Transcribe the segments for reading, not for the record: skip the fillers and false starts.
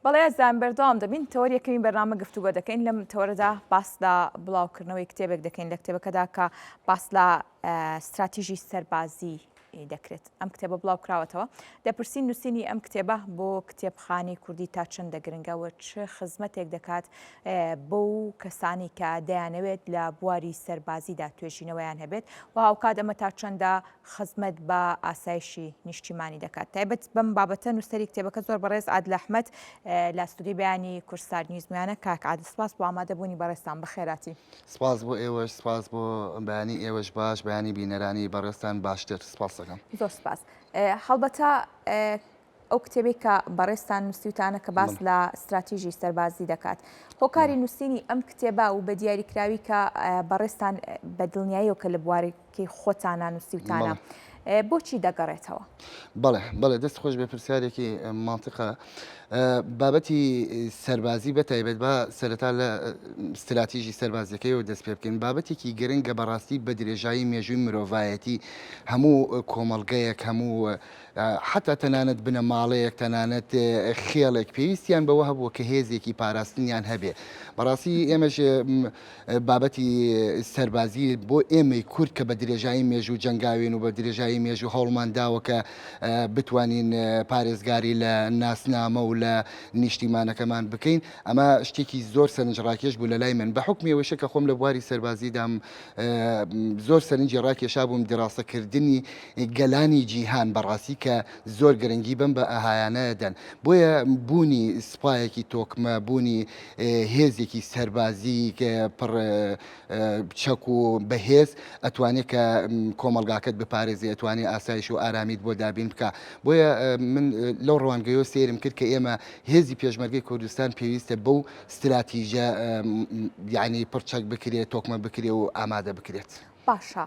بەڵێ ئازیزان بەردەوام دەبین تەوەر یەکەمی بەرنامە گفتوگۆ دەکەین لەم تەوەرەدا باس لە بڵاوکردنەوەی کتێبێک دەکەین لە کتێبەکەدا کە باس لە ستراتیژی سەربازی دەکرێت ئەم کتێبە بڵاو کراوەتەوە دەپرسین نووسینی ئەم کتێبە بۆ کتێبخانی کوردی تا چەندە گرنگە و چ خزمەتێک دەکات بەو کەسانی کە دەیانەوێت لە بواری سەربازیدا توێژینەوەیان هەبێت و هاوکات ئەمە تا چەندە خزمەت بە ئاسایشی نیشتیمانی دەکات. تایبەت بەم بابەتە نووسەری کتێبەکە زۆر بەڕێز عادل ئەحمەد لە ستودیۆی بەیانی کوردستار نیوز میانە. کاک عادل سپاس بۆ ئامادەبوونی بەڕێزتان بەخێراتی. سپاس بۆ ئێوەش سپاس بۆ بەیانی ئێوەش باش بەیانی بینەرانی بەڕێزتان باشتر سپاس دەکەم. زۆر سپاس. هەڵبەتە ئەو کتێبەی کە بەڕێزتان نووسیوتانە کە باس لە ستراتیژی سەربازی دەکات. هۆکاری نووسینی ئەم کتێبە و بە دیاریکراوی کە بەڕێزتان بە دڵنیاییەوە کە لە بوارێکی خۆتانە نووسیوتانە بۆچی دەگەڕێتەوە؟ بەڵێ بەڵێ دەست خۆش بێ پرسیارێکی مانتقە بابەتی سەربازی بە تایبەت بە سەرەتا لە ستراتیژی سەربازیەکەیەوە دەست پێ بکەین بابەتێکی گرنگە بەڕاستی بە درێژایی مێژووی مرۆڤایەتی هەموو کۆمەڵگەیەک هەموو حەتا تەنانەت بنەماڵەیەک، تەنانەت خێڵێک پێویستیان بەوە هەبووە کە هێزێکی پاراستنیان هەبێ. بەڕاستی ئێمەش بابەتی سەربازی بۆ ئێمەی کورد کە بە درێژایی مێژوو جەنگاوین و بە درێژایی مێژوو هەوڵمان داوە کە بتوانین پارێزگاری لە ناسنامە و لە نیشتیمانەکەمان بکەین، ئەمە شتێکی زۆر سەرنجڕاکێش بوو لە لای من. بە حوکمی ئەوەیشە کە خۆم لە بواری سەربازیدام زۆر سەرنجی ڕاکێشابووم دیراسەکردنی گەلانی جیهان بەڕاستی کە زۆر گرنگی بەم بەهایانە دەن بۆیە بوونی سوپایەکی تۆکمە بوونی هێزێکی سەربازی پڕ چەک و بەهێز ئەتوانێت کە کۆمەڵگاکەت بپارێزی ئەتوانێت ئاسایش و ئارامیت بۆ دابین بکە بۆیە من لەو ڕوانگەیەوە سەیرم کرد کە ئێمە هێزی پێشمەرگەی کوردستان پێویستە بەو ستراتیژە یعنی پڕچەک بکرێت تۆکمە بکرێ و ئامادە بکرێت. باشە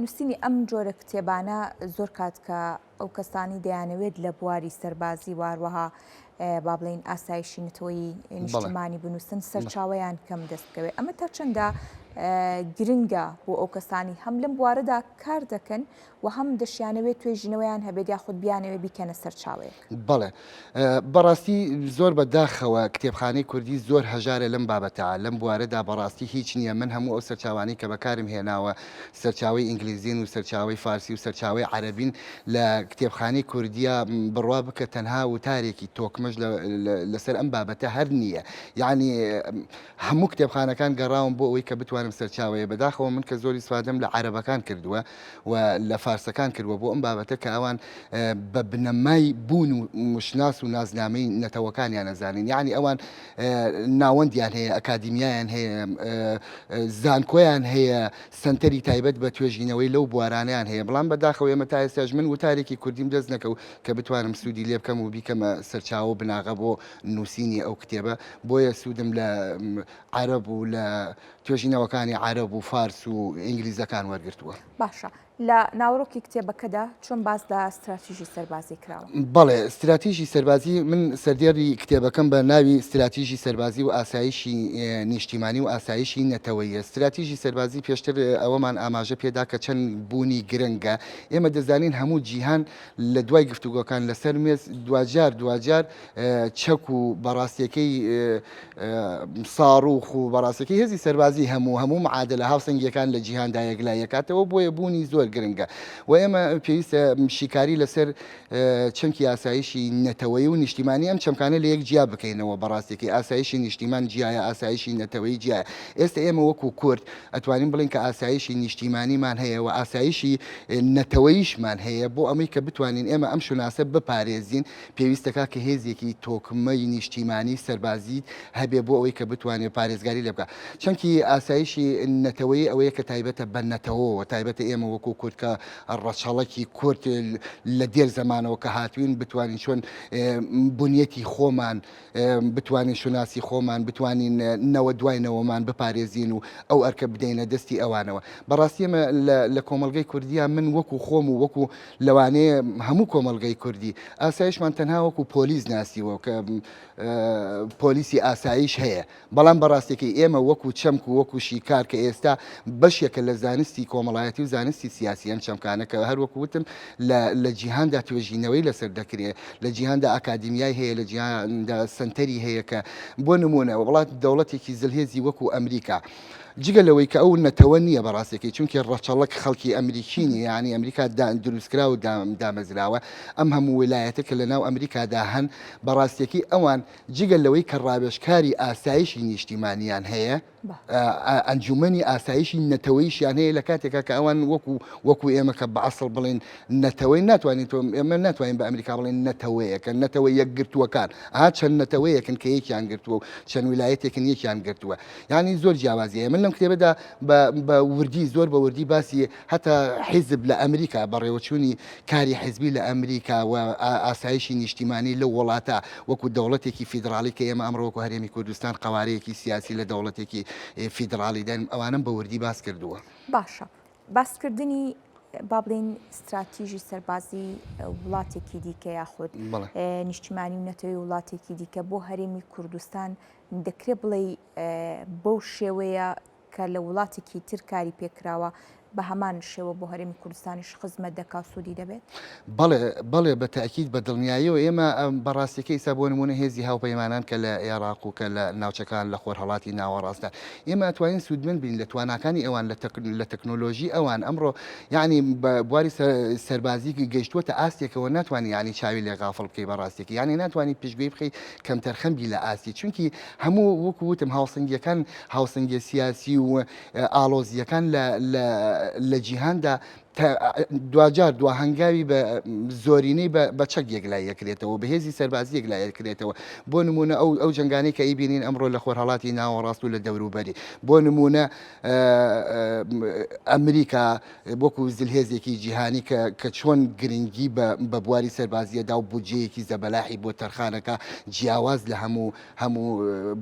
نووسینی ئەم جۆرە کتێبانە زۆر کات کە ئەو کەسانی دەیانەوێت لە بواری سەربازی واروەها با بڵین ئاسایشی نەتەوەیی نیشتمانی بنووسن سەرچاوەیان کەم دەست بکەوێت ئەمە تا چەندە گرنگە بۆ ئەو کەسانی هەم لەم بوارەدا کار دەکەن و هەم دەشیانەوێت توێژینەوەیان هەبێت یاخود بیانەوێت بیکەنە سەرچاوەیەک. بەڵێ بەڕاستی زۆر بە داخەوە کتێبخانەی کوردی زۆر هەژارە لەم بابەتە لەم بوارەدا بەڕاستی هیچ نییە من هەموو ئەو سەرچاوانەی کە بەکارم هێناوە سەرچاوەی ئینگلیزین و سەرچاوەی فارسی و سەرچاوەی عەرەبین لە کتێبخانەی کوردیە بڕوا بکە تەنها وتارێکی تۆکمەش لەسەر ئەم بابەتە هەر نییە یعنی هەموو کتێبخانەکان گەڕاوم بۆ ئەوەی کە بتوانم سەرچاوەیە بەداخەوە من کە زۆر ئیسفادەم لە عەرەبەکان کردووە و لە فارسەکان کردووە بۆ ئەم بابەتە کە ئەوان بە بنەمای بوون و مشناس و نازنامەی نەتەوەکانیان ئەزانین یعنی ئەوان ناوەندیان هەیە ئەکادیمیایان هەیە زانکۆیان هەیە سەنتەری تایبەت بە توێژینەوەی لەو بوارانیان هەیە بەڵام بەداخەوە ئێمە تا ئێستاش من وتارێکی کوردیم دەست نەکەوت کە بتوانم سوودی لێ بکەم و بیکەمە سەرچاوە و بناغە بۆ نووسینی ئەو کتێبە بۆیە سوودم لە عەرەب و لە توێژینەوەکانی عەرەب و فارس و ئینگلیزەکان وەرگرتووە. باشە لە ناوەڕۆکی کتێبەکەدا چۆن باس لە ستراتیژی سەربازی کراوە؟ بەڵێ، ستراتیژی سەربازی، من سەردێڕی کتێبەکەم بە ناوی ستراتیژی سەربازی و ئاسایشی نیشتیمانی و ئاسایشی نەتەوەییە. ستراتیژی سەربازی پێشتر ئەوەمان ئاماژە پێدا کە چەند بوونی گرنگە. ئێمە دەزانین هەموو جیهان لە دوای گفتوگۆکان لەسەر مێز دواجار دواجار چەک و بەڕاستیەکەی ساڕوخ و بەڕاستەکەی هێزی سەربازی هەموو هەموو معادلە هاوسەنگیەکان لە جیهاندا یەکلاییەکاتەوە بۆیە بوونی زۆر گرنگە و ئێمە پێویستە شیکاری لەسەر چەمکی ئاسایشی نەتەوەیی و نیشتیمانی ئەم چەمکانە لە یەک جیا بکەینەوە بەڕاستیەکەی ئاسایشی نیشتیمان جیایە ئاسایشی نەتەوەیی جیایە ئێستا ئێمە وەکو کورد ئەتوانین بڵێین کە ئاسایشی نیشتیمانیمان هەیە و ئاسایشی نەتەوەییشمان هەیە بۆ ئەمەی کە بتوانین ئێمە ئەم شوناسە بپارێزین پێویستەکا کە هێزێکی تۆکمەی نیشتیمانی سەربازیت هەبێ بۆ ئەوەی کە بتوانێت پارێزگاری لێ بکا. چەمکی ئاسایشی نەتەوەیی ئەوەیە کە تایبەتە بە نەتەوەوە، تایبەتە ئێمە وەکوو کورد کە ڕەچەڵەکی کورد لە دێر زەمانەوە کە هاتووین بتوانین چۆن بنیەتی خۆمان بتوانین شوناسی خۆمان بتوانین نەوە دوای نەوەمان بپارێزین و ئەو ئەرکە بدەینە دەستی ئەوانەوە. بەڕاستی ئێمە لە کۆمەڵگەی کوردییا من وەکوو خۆم و وەکوو لەوانەیە هەموو کۆمەڵگەی کوردی ئاسایشمان تەنها وەکو پۆلیس ناسیوە کە پۆلیسی ئاسایش هەیە بەڵام بەڕاستەکەی ئێمە وەکو چەمک و. وەکو وەکو شیکار کە ئێستا بەشێکە لە زانستی کۆمەڵایەتی و زانستی سیاسی ئەم چەمکانە کە هەر وەکو وتم لە لە جیهاندا توێژینەوەی لەسەر دەکرێ لە جیهاندا ئاکادیمیای هەیە لە جیهاندا سەنتەری هەیە کە بۆ نموونە وڵات دەوڵەتێکی زلهێزی وەکو ئەمریکا جگە لەوەی کە ئەو نەتەوە نییە بە ڕاستەکەی چونکە ڕەچەڵەک خەڵکی ئەمریکی نییە یعنی ئەمریکا دروستکرا و دامەزراوە ئەم هەموو ویلایەتە کە لە ناو ئەمریکادا هەن بە ڕاستیەکەی ئەوان جگە لەوەی کە ڕاوێژکاری ئاسایشی نیشتیمانیان هەیە ئەنجومەنی ئاسایشی نەتەوەیشیان هەیە لە کاتێکا کە ئەوان وەکو وەکو ئێمە کە بە ئەسڵ بڵێن نەتەوەی ناتوانین تۆ ئێمە ناتوانین بە ئەمریکا بڵێن نەتەوەیەکە نەتەوە یەکگرتووەکان ئا چەند نەتەوەیەکن کە یەکیان گرتووە و چەند ویلایەتێکن یەکیان گرتووە یعنی زۆر جیاوازی هەیە من لەم کتێبەدا بە وردی زۆر بە وردی باسی هەتا حیزب لە ئەمریکا، بەڕێوەچوونی کاری حیزبی لە ئەمریکا و ئاسایشی نیشتیمانی لەو وڵاتە وەکو دەوڵەتێکی فیدڕاڵی کە ئێمە ئەمڕۆ وەکو هەرێمی کوردستان قەوارەیەکی سیاسی لە دەوڵەتێکی فیدڕاڵیداین ئەوانەم بە وردی باس کردووە. باشە باسکردنی با بڵێین ستراتیژی سەربازی وڵاتێکی دیکە یاخود نیشتیمانی و نەتەوەی وڵاتێکی دیکە بۆ هەرێمی کوردستان دەکرێ بڵێی بەو شێوەیە کە لە وڵاتێکی تر کاری پێکراوە بە هەمان شێوە بۆ هەرێمی کوردستانیش خزمەت دەکا و سوودی دەبێت؟ بەڵێ، بەڵێ بە تەئکید بە دڵنیاییەوە ئێمە بە ڕاستیەکەی ئیستا بۆ نموونە هێزی هاوپەیمانان کە لە ئێراق و کە لە ناوچەکان لە خۆرهەڵاتی ناوەڕاستدا ئێمە ئەتوانین سوودمەند بین لە تواناکانی ئەوان لە تەک لە تەکنۆلۆژی ئەوان ئەمڕۆ یەعنی بە بواری سەربازی گەیشتووەتە ئاستێکەوە ناتوانی یەعنی چاوی لێ غافڵ بکەی بە ڕاستیەکەی یەعنی ناتوانی پشتگوێی بخەی کەمتەرخەم بی لە ئاستی چونکی هەموو وەکوو وتم هاوسەنگیەکان هاوسەنگیە سیاسی و ئاڵۆزییەکان لە جیهاندا دواجار دوا هەنگاوی بە زۆرینەی بە چەک یەکلای یەکرێتەوە بە هێزی سەربازی یەکلای یەکرێتەوە بۆ نمونە ئەو ئەو جنگانەی کە ئیبینین ئەمڕۆ لە خۆرهەڵاتی ناوەڕاست و لە دەوروبەری بۆ نمونە ئەمریکا وەکو زلهێزێکی جیهانی کە کە چۆن گرنگی بە بواری سەربازیەدا و بودجەیەکی زەبەلاحی بۆ تەرخانەکە جیاواز لە هەموو هەموو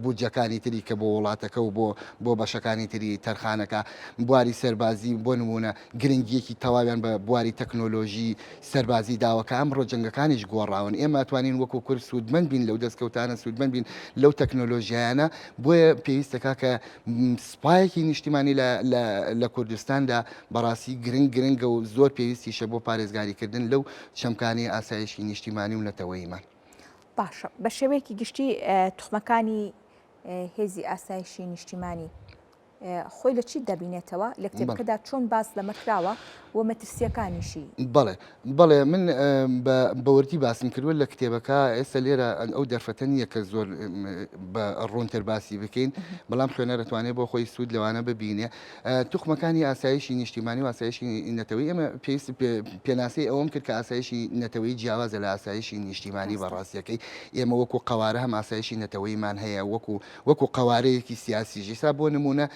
بودجەکانی تری کە بۆ وڵاتەکە و بۆ بۆ بەشەکانی تری تەرخانەکە بواری سەربازی بۆ نمونە گرنگیەکی تەواویان بە بواری تەکنۆلۆژی سەربازی داوە کە ئەمڕۆ جەنگەکانیش گۆڕاون ئێمە ئەتوانین وەکو کورد سوودمەند بین لەو دەستکەوتانە سوودمەند بین لەو تەکنۆلۆژیایانە بۆیە پێویستەکە کە سوپایەکی نیشتیمانی لە لە لە کوردستاندا بەڕاستی گرنگ گرنگە و زۆر پێویستیشە بۆ پارێزگاریکردن لەو چەمکانی ئاسایشی نیشتیمانی و نەتەوەییمان. باشە بە شێوەیەکی گشتی توخمەکانی هێزی ئاسایشی نیشتیمانی خۆی لە چی دەبینێتەوە لە کتێبەکەدا چۆن باس لەمە کراوە و مەترسیەکانیشی؟ بەڵێ بەڵێ من بەوردی باسم کردووە لە کتێبەکە ئێستا لێرە ئەو دەرفەتە نییە کە زۆر بە ڕوونتر باسی بکەین بەڵام خوێنەر دەتوانێت بۆ خۆی سوود لەوانە ببینێ توخمەکانی ئاسایشی نیشتیمانی و ئاسایشی نەتەوەی ئێمە پێویست پێناسەی ئەوەم کرد کە ئاسایشی نەتەوەی جیاوازە لە ئاسایشی نیشتیمانی بە ڕاستیەکەی ئێمە وەکو قەوارە هەم ئاسایشی نەتەوەیمان هەیە وەکو وەکو قەوارەیەکی سیاسی ئیستا بۆ نمونە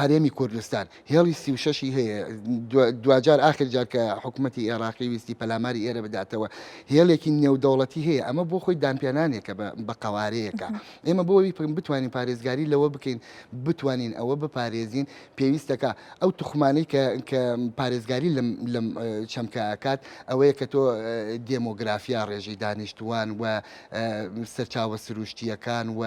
هەرێمی کوردستان هێڵی 36ی هەیە دواجار ئاخر جار کە حکوومەتی عێراقی ویستی پەلاماری ئێرە بداتەوە هێڵێکی نێودەوڵەتی هەیە ئەمە بۆ خۆی دانپێنانێکە بە قەوارەیەکە ئێمە بۆ ئەوی بتوانین پارێزگاری لەوە بکەین بتوانین ئەوە بپارێزین پێویستەکە ئەو توخمانەی کە کە پارێزگاری لەم لەم چەمکە ئەکات ئەوەیە کە تۆ دێمۆگرافیا ڕێژەی دانیشتووان و سەرچاوە سروشتییەکان و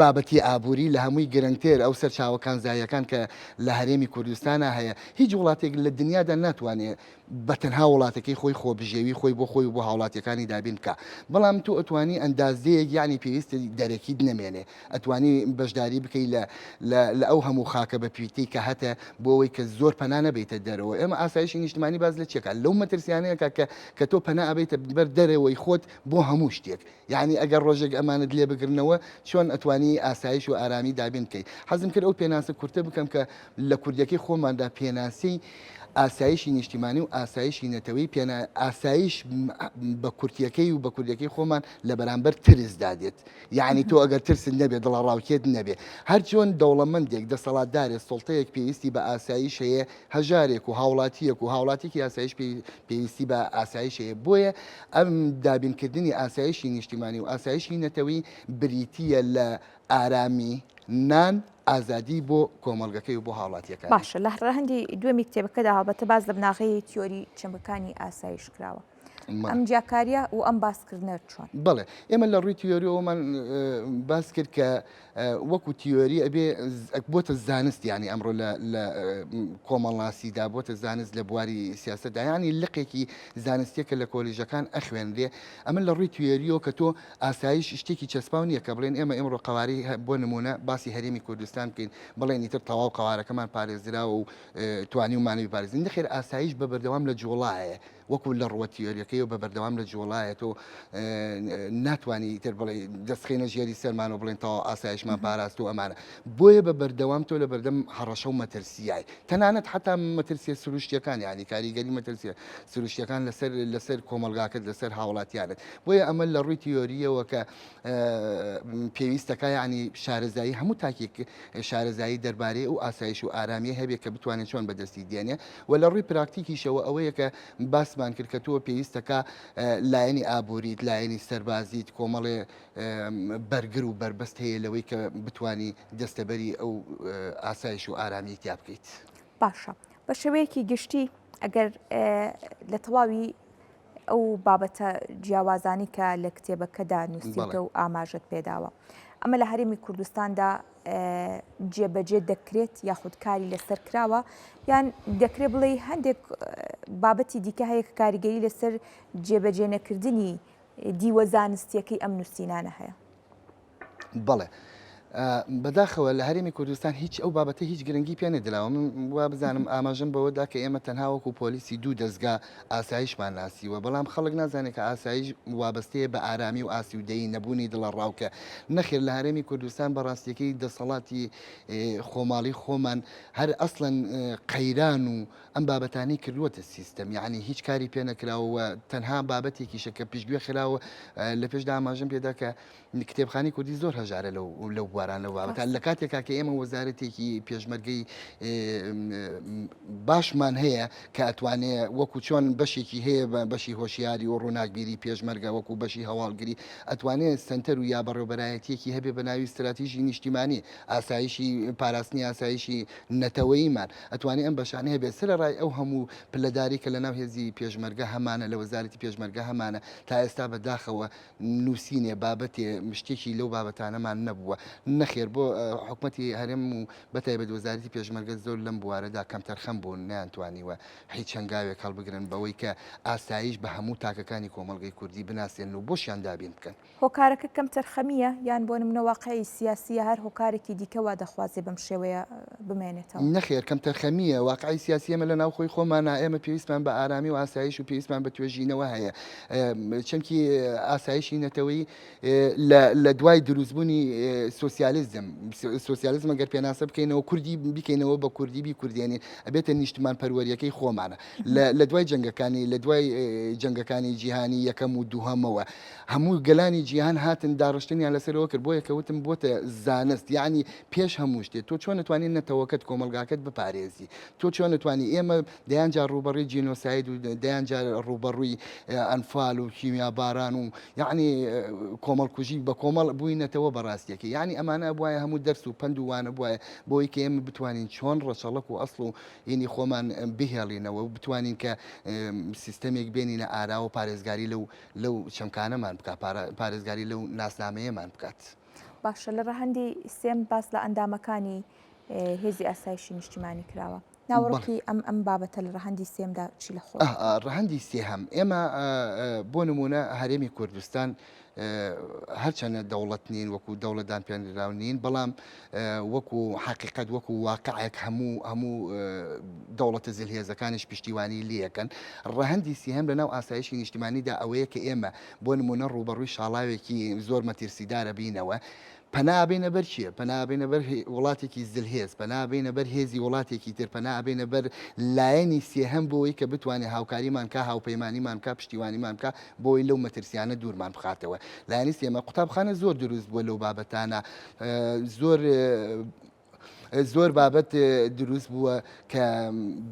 بابەتی ئابووری لە هەمووی گرنگتر ئەو سەرچاوە کانزاییەکان کە لە هەرێمی کوردستانە هەیە هیچ وڵاتێک لە دنیادا ناتوانێت بە تەنها وڵاتەکەی خۆی خۆبژێوی خۆی بۆ خۆی و بۆ هاوڵاتیەکانی دابین بکا بەڵام تۆ ئەتوانی ئەندازەیەک یانی پێویستە دەرەکیت نەمێنێ ئەتوانی بەشداری بکەی لە لە لە ئەو هەموو خاکە بە پیتەی کە هەتە بۆ ئەوەی کە زۆر پەنا نەبەیتە دەرەوە ئێمە ئاسایشی نیشتمانی باس لە چیەکە لەو مەترسیانەیەکە کە کە تۆ پەنا ئەبەیتە بەر دەرەوەی خۆت بۆ هەموو شتێک یانی ئەگەر ڕۆژێک ئەمانت لێ بگرنەوە چۆن ئەتوانی ئاسایش و ئارامی دابین بکەی؟ حەزم کرد ئەو پێناسە کورتە بکەم کە لە کوردیەکەی خۆماندا پێناسەی ئاسایشی نیشتیمانی و ئاسایشی نەتەوەی پێنا ئاسایش بە کورتیەکەی و بە کوردیەکەی خۆمان لە بەرامبەر ترسدا دێت یعنی تۆ ئەگەر ترست نەبێت دڵەڕاوکێت نەبێ هەر چۆن دەوڵەمەندێک دەسەڵاتدارێ سوڵتەیەک پێویستی بە ئاسایش هەیە هەژارێک و هاوڵاتییەک و هاوڵاتیکی ئاسایش پێویستی بە ئاسایش هەیە، بۆیە ئەم دابینکردنی ئاسایشی نیشتیمانی و ئاسایشی نەتەوەیی بریتییە لە ئارامی، نان، ئازادی بۆ کۆمەڵگەکەی و بۆ هاوڵاتییەکانی. باشە لە ڕەهەندی دووەمی کتێبەکەدا هەڵبەتە باس لە بناغەی تیۆری چەمکەکانی ئاسایش کراوە. ئەم جیاکاریە و ئەم باسکردنە چۆن؟ بەڵێ ئێمە لە ڕووی تیۆریەوەمان باس کرد کە وەکو تیۆری ئەبێ بۆتە زانست یانی ئەمڕۆ لە لە کۆمەڵناسیدا بۆتە زانست لە بواری سیاسەتدا یانی لقێکی زانستیە کە لە کۆلیژەکان ئەخوێنرێ ئەمە لە ڕووی تیۆریەوە کە تۆ ئاسایش شتێکی چەسپاو نییە کە بڵێن ئێمە ئێمڕۆ قەوارەی بۆ نمونە باسی هەرێمی کوردستان بکەین بڵێن ئیتر تەواو قەوارەکەمان پارێزراوە و توانیومانە بیپارێزین نەخێر ئاسایش بە بەردەوام لە جوڵایە وەکو لە ڕووە تیۆریەکەیەوە بە بەردەوام لە جوڵایە تۆ ناتوانی ئیتر بڵێ دەستخینە ژێری سەرمان و بڵێن تەواو ئاسایشمان پاراست و ئەمانە بۆیە بە بەردەوام تۆ لە بەردەم هەڕەشە و مەترسیای تەنانەت حتا مەترسیە سروشتیەکان یعنی کاریگەری مەترسیە سروشتیەکان لەسەر لەسەر کۆمەڵگاکەت لەسەر هاوڵاتیانت بۆیە ئەمە لە ڕووی تیۆریەوە کە پێویستەکە یعنی شارەزایی هەموو تاکێک شارەزایی دەربارەی ئەو ئاسایش و ئارامیە هەبێت کە بتوانێت چۆن بەدەستی دێنێ و لە ڕووی پراکتیکیشەوە ئەوەیە کە باسمان کرد کە تۆ پێویستەکە لایەنی ئابووریت، لایەنی سەربازیت، کۆمەڵێ بەرگر و بەربەست هەیە لەوەی کە بتانی دەستەبەری ئەو ئاسایش و ئارامی تیا بکەیت. باشە بە شێوەیەکی گشتی ئەگەر لە تەواوی ئەو بابەتە جیاوازانی کە لە کتێبەکەدا نووسیتە و ئاماژەت پێداوە ئەمە لە هەرێمی کوردستاندا جێبەجێ دەکرێت یاخود کاری لەسەر کراوە یان دەکرێت بڵێ هەندێک بابەتی دیکە هەیە کە کاریگەری لەسەر جێبەجێ نەکردنی دیوە زانستیەکەی ئەم نووسینانە هەیە؟ بەڵێ. بەداخەوە لە هەرێمی کوردستان هیچ ئەو بابەتە هیچ گرنگی پێ نەدراوە من وا بزانم ئاماژەم بەوەدا کە ئێمە تەنها وەکو پۆلیسی دوو دەزگا ئاسایشمان ناسیوە بەڵام خەڵک نازانێت کە ئاسایش وابەستەیە بە ئارامی و ئاسیودەیی نەبوونی دڵەڕاوکە نەخێر لە هەرێمی کوردستان بە ڕاستیەکەی دەسەڵاتی خۆماڵی خۆمان هەر ئەسڵەن قەیران و ئەم بابەتانەی کردووەتە سیستەم یعنی هیچ کاری پێ نەکراوە و تەنها بابەتێکیشە کە پشتگوێ خراوە لە پێشدا ئاماژەم پێدا کە کتێبخانەی کوردی زۆر هەژارە لەو لەو بواران لەو بابەتە لە کاتێکا کە ئێمە وەزارەتێکی پێشمەرگەی باشمان هەیە کە ئەتوانێ وەکو چۆن بەشێکی هەیە بە بەشی هۆشیاری و ڕووناکبیری پێشمەرگە وەکو بەشی هەواڵگری ئەتوانێ سنتەر و یا بەڕێوبەرایەتیەکی هەبێ بە ناوی ستراتیژی نیشتیمانی ئاسایشی پاراستنی ئاسایشی نەتەوەییمان ئەتوانێ ئەم بەشانە هەبێت سەرەڕای ئەو هەموو پلەداری کە لەناو هێزی پێشمەرگە هەمانە لە وەزارەتی پێشمەرگە هەمانە تا ئێستا بە داخەوە نووسینێ، بابەتێ، شتێکی لەو بابەتانەمان نەبووە. نەخێر بۆ حکومەتی هەرێم و بەتایبەت وەزارەتی پێشمەرگە زۆر لەم بوارەدا کەمتەرخەم بوون، نەیانتوانیوە هیچ هەنگاوێک هەڵبگرن بەوەی کە ئاسایش بە هەموو تاکەکانی کۆمەڵگەی کوردی بناسێنن و بۆشیان دابین بکەن. هۆکارەکە کەمتەرخەمییە یان بۆ نمونە واقعی سیاسییە هەر هۆکارێکی دیکە وا دەخوازێ بەم شێوەیە بمێنێتەوە؟ نەخێر کەمتەرخەمییە، واقعی سیاسی ئێمە لە ناوخۆی خۆمانا، ئێمە پێویستمان بە ئارامی و ئاسایش و پێویستمان بە توێژینەوە هەیە. چەمکی ئاسایشی نەتەوەیی لە دوای دروستبوونی سۆسیالیزم، سۆسیالیزم گەر پێناسە بکەینەوە کوردی بیکەینەوە بە کوردی بیکوردێنین ئەبێتە نیشتمان پەروەریەکەی خۆمانە. لە دوای جەنگەکانی لە دوای جەنگەکانی جیهانی یەکەم و دووهەمەوە هەموو گەلانی جیهان هاتن داڕشتنیان لەسەرەوە کرد بۆیە کە وتم بۆتە زانست یعنی پێش هەموو شتێ تۆ چۆن ئەتوانی نەتەوەکەت کۆمەڵگاکەت بپارێزی تۆ چۆن ئەتوانی ئێمە دەیان جار ڕووبەڕووی جینۆساید و دەیان جار ڕووبەڕووی ئەنفال و کیمیاباران و یعنی کۆمەڵکوژی بە کۆمەڵ بووینەتەوە بەڕاستیەکە یعنی ئەمانە بواە هەموو دەرس و پەند و وانە بواە بۆی کە ئێمە بتوانین چۆن ڕەچەڵەک و ئەسڵ و ینی خۆمان بهێڵینەوە و بتوانین کە سیستەمێک بێنینە ئاراوە پارێزگاری لەو لەو چەمکانەمان بکات پارێزگاری لەو ناسنامەیەمان بکات. باشە لە ڕەهەندی سێم باس لە ئەندامەکانی هێزی ئاسایشی نیشتیمانی کراوە ناوەڕۆکی ئەم ئەم بابەتە لە ڕەهەندی سێمدا چی لە خۆ ڕەهەندی سێهەم ئێمە بۆ نمونە هەرێمی کوردستان هەرچەنە دەوڵەت نین وەکو دەوڵەت دانپێنراو نین بەڵام وەکو حەقیقەت وەکو واقعێک هەموو هەموو دەوڵەتە زلهێزەکانیش پشتیوانی لێکەن ڕەهەندی سێهەم لەناو ئاسایشی نیشتمانیدا ئەوەیە کە ئێمە بۆ نمونە ڕووبەڕووی شاڵاوێکی زۆر مەترسیدارە بینەوە پەنا بینە بەر چیە؟ پەنا بینە بەر وڵاتێکی زلهێز، پەنا بینە بەر هێزی وڵاتێکی تر، پەنا بینە بەر لایەنی سێهەم بۆی کە بتوانێت هاوکاریمان کا، هاوپەیمانیمان بکا، پشتیوانیمان بکا بۆی لەو مەترسیانە دوورمان بخاتەوە. لایەنی سێمە قوتابخانە زۆر دروست بووە لەو بابەتانە زۆر زۆر بابەت دروست بووە کە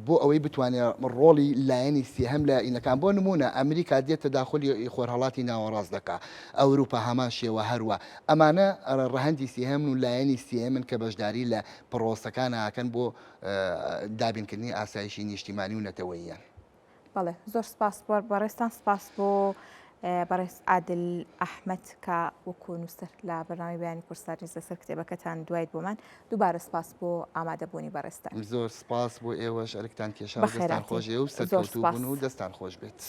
بۆ ئەوەی بتوانێت ڕۆڵی لایەنی سێهەم لە ئینەکان بۆ نمونە ئەمریکا دێتە داخلی خۆرهەڵاتی ناوەڕاست دەکا ئەوروپا هەمان شێوە هەروە ئەمانە ڕەهەندی سێهەمن و لایەنی سێهەمن کە بەشداری لە پرۆسەکان ئەکەن بۆ دابینکردنی ئاسایشی نیشتیمانی و نەتەوەییان. بەڵێ زۆر سپاس بۆ بەڕێزتان سپاس بۆ بەڕێز عادل ئەحمەد کە وەکو نووسەر لە بەرنامەی بەیانی کوردستان نیوز لەسەر کتێبەکەتان دوایت بۆمان دووبارە سپاس بۆ ئامادەبوونی بەڕێزتان. زۆر سپاس بۆ ئێوەش ئەرکتان کێشا و دەستان بەخێراتین خۆش ئێوە زۆر سەرکەوتوو سپاس. بوون و دەستان خۆش بێت.